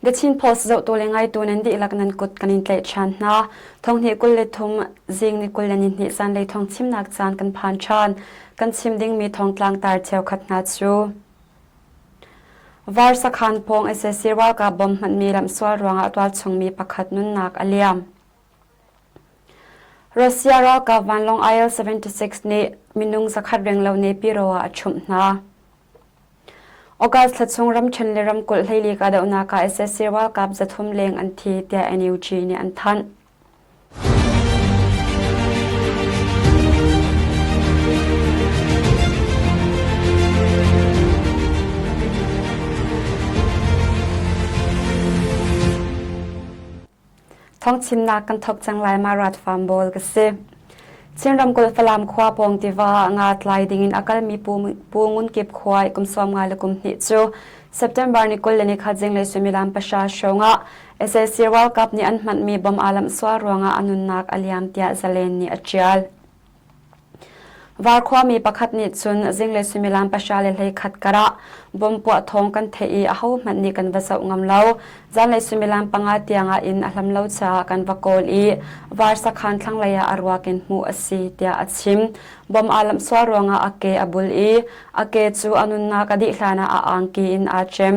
The Chin Post zohtu le ngaitu nan dihlak nan kut kan in tlaih ṭhan hna. Thonghnih 23 zing ni 22 zanlei thawng chimnak caan kan phan ṭhan. Kan chim dingmi thawngtlang tar cheukhat hna cu Var sakhan pawng sac ralkap bom hmanhmi lamhsual ruangah tualchungmi pakhat nunnak a liam. Russia ralkap vanlawng IL-76 nih minung zakhat renglo Naypyidaw ah a ṭhumh hna. August thla chung ramṭhen le ramkulh hleili kahdohnak ah sac ralkap 300 leng an thi tiah NUG nih an thanh. Thawngchimnak kan thawk cang lai ma rat farm bawl ka si. Chin ramkulh Falam khua pawng tiva nga tlai dingin a kalmi Pu Ngun Kip khua i kum 50 le kum hnih cu September ni 21 zinglei suimilam pahra hrawng ah sac ralkap nih an hmanhmi bom aa lamh sual ruangah a nunnak a liam tiah Zalen nih a ṭial. Var khuami pakhat nih cun zinglei suimilam pahra le hleikhat karah bom puah thawng kan theih i ahohmanh nih kan va zoh ngam lo. Zanlei suimilam panga tiangah inn a hlam lo caah kan va kawl i var sakhan thlanglei ah a ruak in hmuh a si tiah a chim. Bom aa lamh sual ruangah a ke a bul i a ke cu a nunnak a dih hlanah a angki in aa ṭem.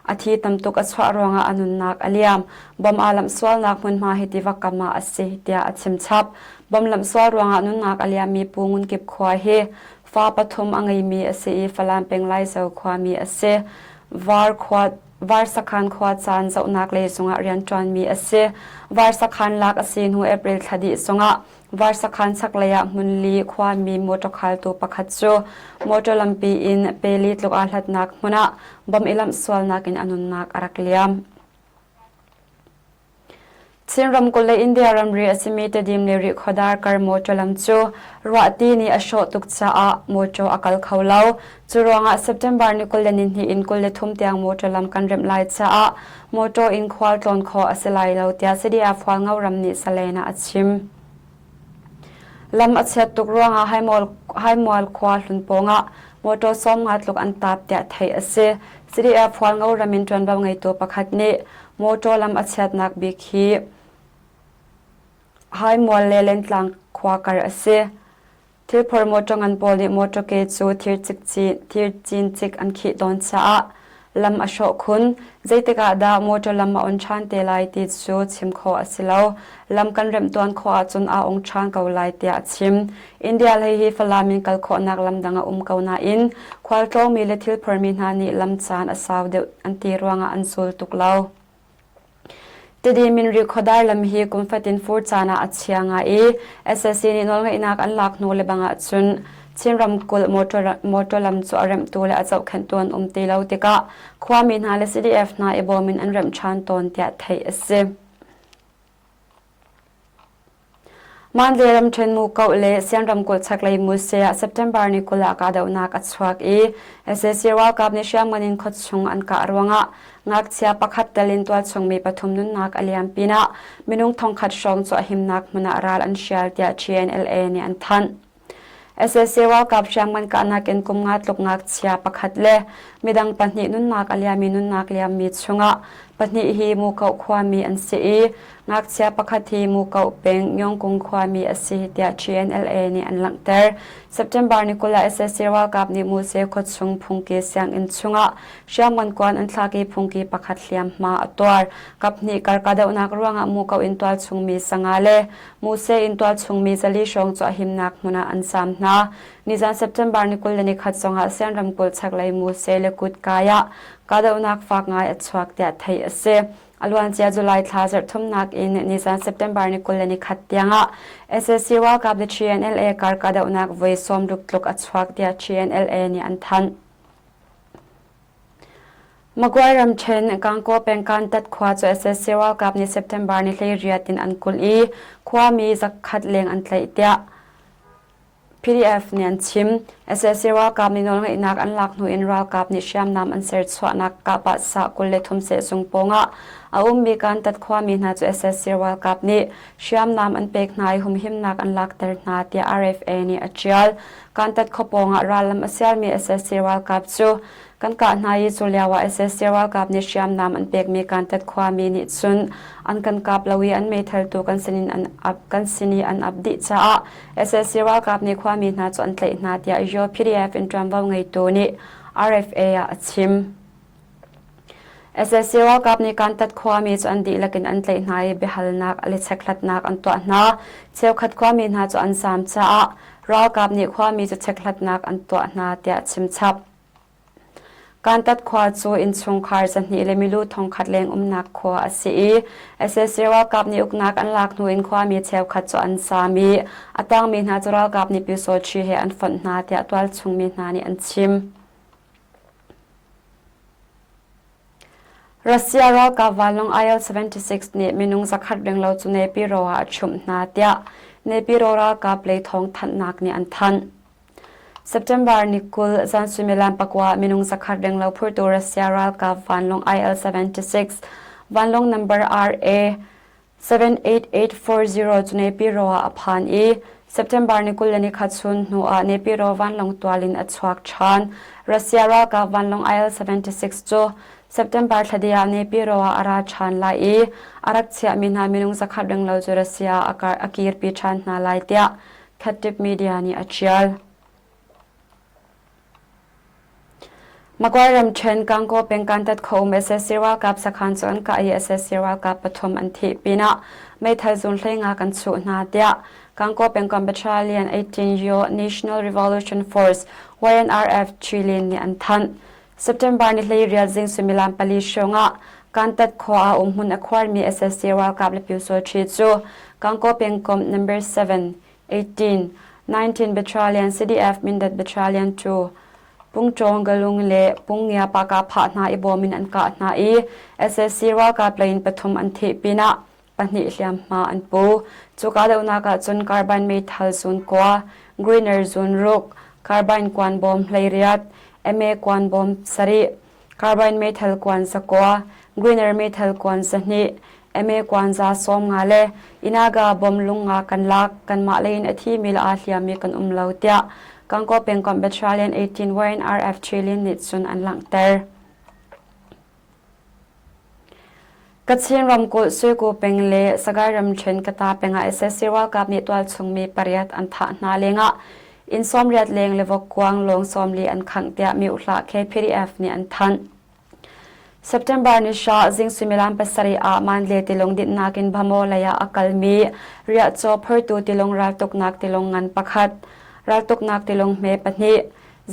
A thi tam tuk a chuah ruangah a nunnak a liam. Bom aa lamh sualnak hmunhma hi tiva kam ah a si tiah a chim chap. Bom lamh sual ruangah nunnak a liammi Pu Ngun Kip khua hi fa pathum a ngeimi a si i Falam peng Laizo khuami a si. Var khua Var sakhan khua caan zohnak lei zungah rianṭuanmi a si. Var sakhan lak a si hnu April thla dih zongah Var sakhan chaklei ah hmunli khuami motor khaltu pakhat cu motor lampi in peli tluk aa hlatnak hmun ah bom i lamh sualnak in a nunnak a rak liam. Chin ramkulh le India ramri a simi Tedim le Rihkhawdar kar mawṭaw lam cu ruahti nih a hrawh tuk caah mawṭaw a kal kho lo. Cu ruangah September ni 22 in 23 tiang mawṭaw lam kan remh lai caah mawṭaw in khual tlawn khawh a si lai lo tiah CDF Hualngo ram nih Salen ah a chim. Lam a chiat tuk ruangah Haimual khua hlun pawngah mawṭaw 50 tluk an taap tiah theih a si. CDF Hualngo ram in ṭuanvo ngeitu pakhat nih mawṭaw lam a chiatnak bik hi Haimual le Lentlang khua kar a si. Thilphor mawṭaw ngan pawl nih mawṭaw ke cu thir cincik an khih tawn caah lam a hrawh khun. Zeitik ah dah mawṭaw lam a on ṭhan te lai ti cu chim khawh a si lo. Lam kan remhtuan khawh ahcun aa ong ṭhan ko lai tiah a chim. India hlei hi Falam in kal khawhnak lam dang a um ko nain khualtlawngmi le thilphormi hna nih lam caan a sau deuh an ti ruangah an zul tuk lo. Tidim in Rihkhawdar lam hi kum fatin fur caan ah a chia ngai i sac nih nawlngeihnak an lak hnu le bang ahcun Chin ramkulh motor lam cu a remhtu le a zohkhenhtu an um ti lo tikah khuami hna le CDF hna i bawm in an remh ṭhan tawn tiah theih a si. Mandalay ramṭhen Mukoh le Sian ramkulh chaklei Muse ah September ni 20 ah kahdohnak a chuak i sac ralkap nih hriamngan in khuachung an kah ruangah ngakchia pakhat tel in tualchung mi pathum nunnak a liam pinah minung thongkhat hrawng cu a himnak hmun ah ral an hrial tiah TNLA nih an thanh. Sac ralkap hriamngan kahnak in kum nga tluk ngakchia pakhat le midang pahnih nunnak a liami nunnak liammi chungah pahnih hi Mukoh khuami an si i ngakchia pakhat hi Mukoh peng Yongkung khuami a si tiah TNLA nih an langhter. September ni 20 ah sac ralkap nih Muse khuachung phungki sianginn chungah hriamngan kuan an thlak i phungki pakhat hliamhma a tuar. Kaphnih kar kahdohnak ruangah Mukoh in tualchungmi sanga le Muse in tualchungmi zali hrawng cu a himnak hmun ah an zaam hna. Nizan September ni 21 zongah Sian ramkulh chaklei Muse le Kutkai ah kahdohnak fak ngai a chuak tiah theih a si. A luancia July thla zarhthumnak in nizan September ni 21 tiangah sac ralkap le TNLA kar kahdohnak voi sawmruk tluk a chuak tiah TNLA nih an thanh. Magway ramṭhen Gangaw pengkan tat khua cu sac ralkap nih September ni 18 in an kulh i khuami zakhat leng an tlaih tiah PDF nih an chim. Sac ralkap nih nawlngeihnak an lak hnu in ralkap nih hriamnam an serchuahnak kahpahsah 23 sehzung pawngah a ummi Kantat khuami hna cu sac ralkap nih hriamnam an pek hna i humhimnak an lakter hna tiah RFA nih a ṭial. Kantat khua pawngah rallam a sialmi sac ralkap cu. Kan kah hna i cu lio ah sac ralkap nih hriamnam an pekmi Kantet khuami nih cun an kan kap lo i an meithal tu kan sin in an ap kan sin i an ap dih caah sac ralkap nih khuami hna cu an tlaih hna tiah Yaw PDF in ṭuanvo ngeitu nih RFA ah a chim. Sac ralkap nih Kantat khuami cu an dihlak in an tlaih hna i biahalnak le chekhlatnak an tuah hna. Cheukhat khuami hna cu an zaam caah ralkap nih khuami cu chekhlatnak an tuah hna tiah a chimchap. Kantat khua cu innchungkhar 200 le milu thongkhat leng umnak khua a si i sac ralkap nih uknak an lak hnu in khuami cheukhat cu an zaam i a tangmi hna cu ralkap nih Pyusawṭhi he an fonh hna tiah tualchung mi hna nih an chim. Russia ralkap vanlawng IL-76 nih minung zakhat renglo cu Naypyidaw ah a ṭhumh hna tiah Naypyidaw ralkap lei thawngthanhnak nih an thanh. September ni 20 zan suimilam pakua ah minung zakhat renglo phurtu Russia ralkap vanlawng IL-76 vanlawng number RA 78840 cu Naypyidaw ah a phan i September ni 21 chun hnu ah Naypyidaw vanlawng tual in a chuak ṭhan. Russia ralkap vanlawng IL-76 cu September thla dih ah Naypyidaw ah a ra ṭhan lai i a rak chiahmi hna minung zakhat renglo cu Russia ah a kirpi ṭhan hna lai tiah Khattip media nih a ṭial. Magway ramṭhen Gangaw peng Kantat khuaum sac ralkap sakhan cu an kah i sac ralkap pathum an thih pinah meithal zun 15 kan chuh hna tiah Gangaw pengkomh Battalion 18 Yo National Revolution Force YNRF Chilin nih an thanh. September ni 18 zing suimilam pali hrawng ah Kantat khua ah umhmun a khuarmi sac ralkap le pyusawṭhi cu Gangaw pengkomh number 7 18, 19 Battalion CDF Mindat Battalion 2 Pungṭawng Galung le Pungngia Paka phah hna i bawm in an kah hna i sac ralkap lei in pathum an thih pinah pahnih hliamhma an pu. Cu kahdohnak ah cun carbine meithal zun kua, Greener zun ruk, carbine kuan bawm 18, MA kuan bawm sarih, Carbine meithal kuan zakua, Greener meithal kuan 2, MA kuan za 50 le Inaga bom lung nga kan lak, kanmah lei in a thimi le aa hliammi kan um lo tiah Gangaw pengkomh Battalion 18 YNRF Trilin nih cun an langhter. Kachin ramkulh Suiku peng le Sagaing ramṭhen Kata peng ah sac ralkap nih tualchung mi pariat an thah hna lengah inn 80 leng le vokkuang lawng 40 an khangh tiah Myohlah KPDF nih an thanh. September ni hra zing suimilam pasarih ah Mandalay tilawng dinhnak in Bhamo lei ah a kalmi riahcaw phortu tilawng raltuknak tilawng ngan pakhat, raltuknak tilawng hme pahnih,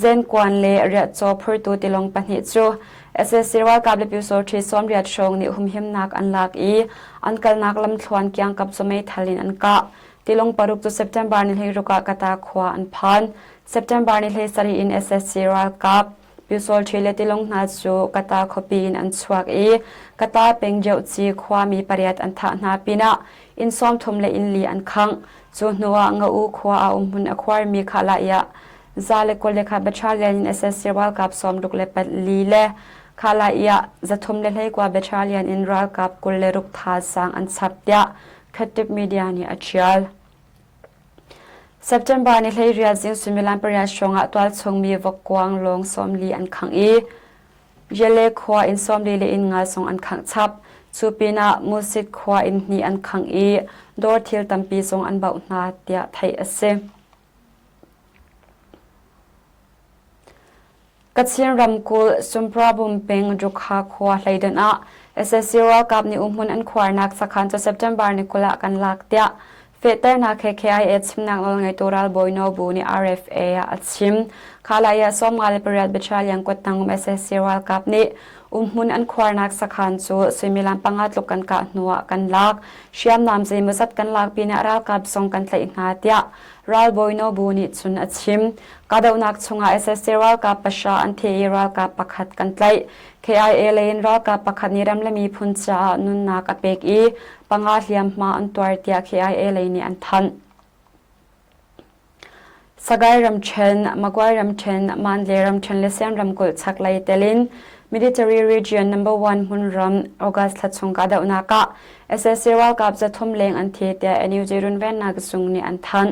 Zenkuan le riahcaw phurtu tilawng pahnih cu sac ralkap le pyusawṭhi 80 hrawng nih humhimnak an lak i an kalnak lamthluan kiangkap cu meithal in an kah. Tilawng paruk cu September ni 16 ah Kata khua an phan. September ni 17 in sac ralkap pyusawṭhi le tilawng hna cu Kata khuapi in an chuak i Kata peng Jeuhci khuami pariat an thah hna pinah inn 30 le inn li an khangh. Cu hnuah Nga-u khua ah umhmun a khuarmi Khalaiah za le kul le khat battalion in sac ralkap 64 le Khalaiah 319 battalion in ralkap 26 thazaang an chap tiah Khattip media nih a ṭial. September ni 18 zing suimilam pariat hrawngah tualchungmi vokkuang lawng 40 an khangh i Yale khua inn 40 le inn nga zong an khangh chap. Cu pinah Musit khua inn hnih an khangh i dawr thil tampi zong an bauh hna tiah theih a si. Kachin ramkulh Sumprabum peng Dukha khua hleidon ah sac ralkap nih umhmun an khuarnak sakhan cu September ni 20 ah kan lak tiah fehternak he KIA chimnak nawlngeitu ralbawi Nobu nih RFA ah a chim. Khalai ah 58 Battalion kuttang um sac ralkap nih umhmun an khuarnak sakhan cu suimilam panga tluk kan kah hnu ah kan lak. Hriamnam zeimawzat kan lak pinah ralkap zong kan tlaih hna tiah Ralbawi Nobu nih cun a chim. Kahdohnak chungah sac ralkap pahra an thi i ralkap pakhat kan tlaih. KIA lei in ralkap pakhat nih ram le miphun caah nunnak a pek i panga hliamhma an tuar tiah KIA lei nih an thanh. Sagaing ramṭhen, Magway ramṭhen, Mandalay ramṭhen le Siam ramkulh chaklei telin Military Region Number 1 hmunram August thla chung kahdohnak ah sac ralkap 300 leng an thi tiah NUG runvennak zung nih an thanh.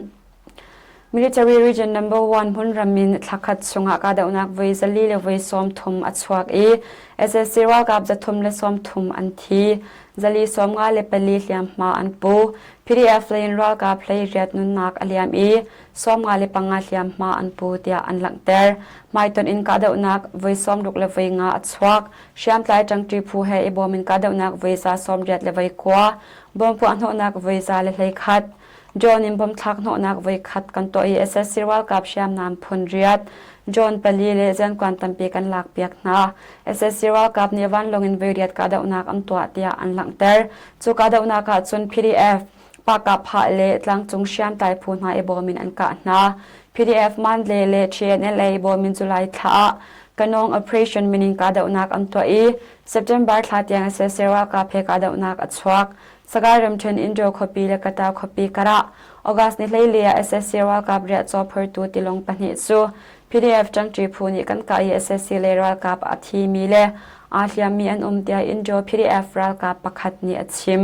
Military Region Number 1 hmunram in thlakhat chungah kahdohnak voi 4 le voi 30 a chuak i SSC ralkap 330 an thi. 454 hliamhma an pu. PDF lei in ralkap 18 nunnak a liam i 55 hliamhma an pu tiah an langhter. Hmaitonh in kahdohnak voi 60 le voi nga a chuak. Hriamtlai ṭangṭi phu he i bawm in kahdohnak voi 80 le voi kua, bom puahhnawhnak voi 121, Drone in bom thlak hnawhnak voi khat kan tuah i SSC ralkap hriamnam phun riat, drone pali le zenkuan tampi kan lakpiak hna. SSC ralkap nih vanlawng in voi riat kahdohnak an tuah tiah an langhter. Cu kahdohnak ah cun PDF, Pakah le tlangcung hriamtlai phu hna i bawm in an kah hna. PDF Mandalay le TNLA bawm in July thla ah Kanong Operation minin kahdohnak an tuah i September thla tiang SSC ralkap he kahdohnak a chuak. Sagaing ramṭhen Indo khuapi le Kata khuapi karah August ni 14 ah SSC ralkap riahcaw phortu tilawng pahnih cu PDF ṭangṭi phu nih kan kah i SSC lei ralkap a thimi le aa hliammi an um tiah Indo PDF ralkap pakhat nih a chim.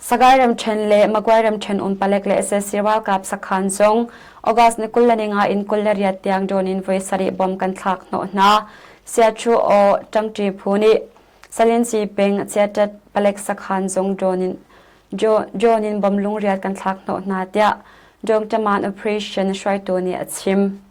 Sagaing ramṭhen le Magway ramṭhen um palek le SSC ralkap sakhan zong August ni 25 in 28 tiang drone in voi sarih bom kan thlak hnawh hna. Siachu Aw ṭangṭi phu nih Salinci peng Chiatat palek sakhan zong drone in drone in bom lungriat kan thlak hnawh hna tiah Dongtaman Operation hruaitu nih a chim.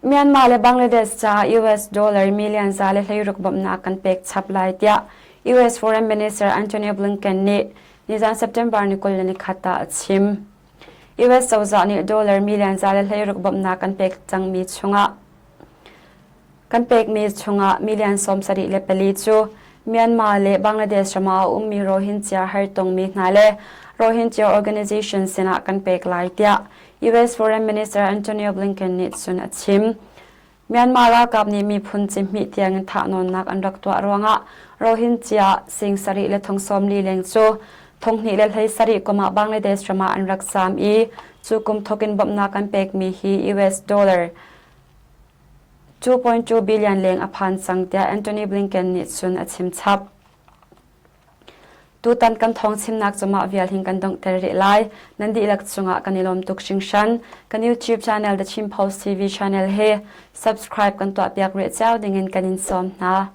Myanmar le Bangladesh caah US dollar million 116 bawmhnak kan pek chap lai tiah US Foreign Minister Antony Blinken nih nizan September ni 21 ah a chim. US cozah nih dollar million 116 bawmhnak kan pek cangmi chungah kan pekmi chungah million 74 cu Myanmar le Bangladesh ram ah a ummi Rohingya hartongmi hna le Rohingya organization sinah kan pek lai tiah US Foreign Minister Antonio Blinken nih cun a chim. Myanmar ralkap nih miphun cihmih tiangin thahnawnnak an rak tuah ruangah Rohingya sing sarih le thong sawmli leng cu thonghnih le hlei sarih kum ah Bangladesh ram ah an rak zaam i cu kum thokin bawmhnak an pekmi hi US dollar 2.2 billion leng a phan cang tiah Antony Blinken nih cun a chim chap. Tutan kan thawng chimnak cu mah vial hin kan donghter rih lai. Nan dihlak cungah kan i lawm tuk hringhran. Kan YouTube channel The Chin Post TV channel he subscribe kan tuahpiak rih cio dingin kan in sawm hna.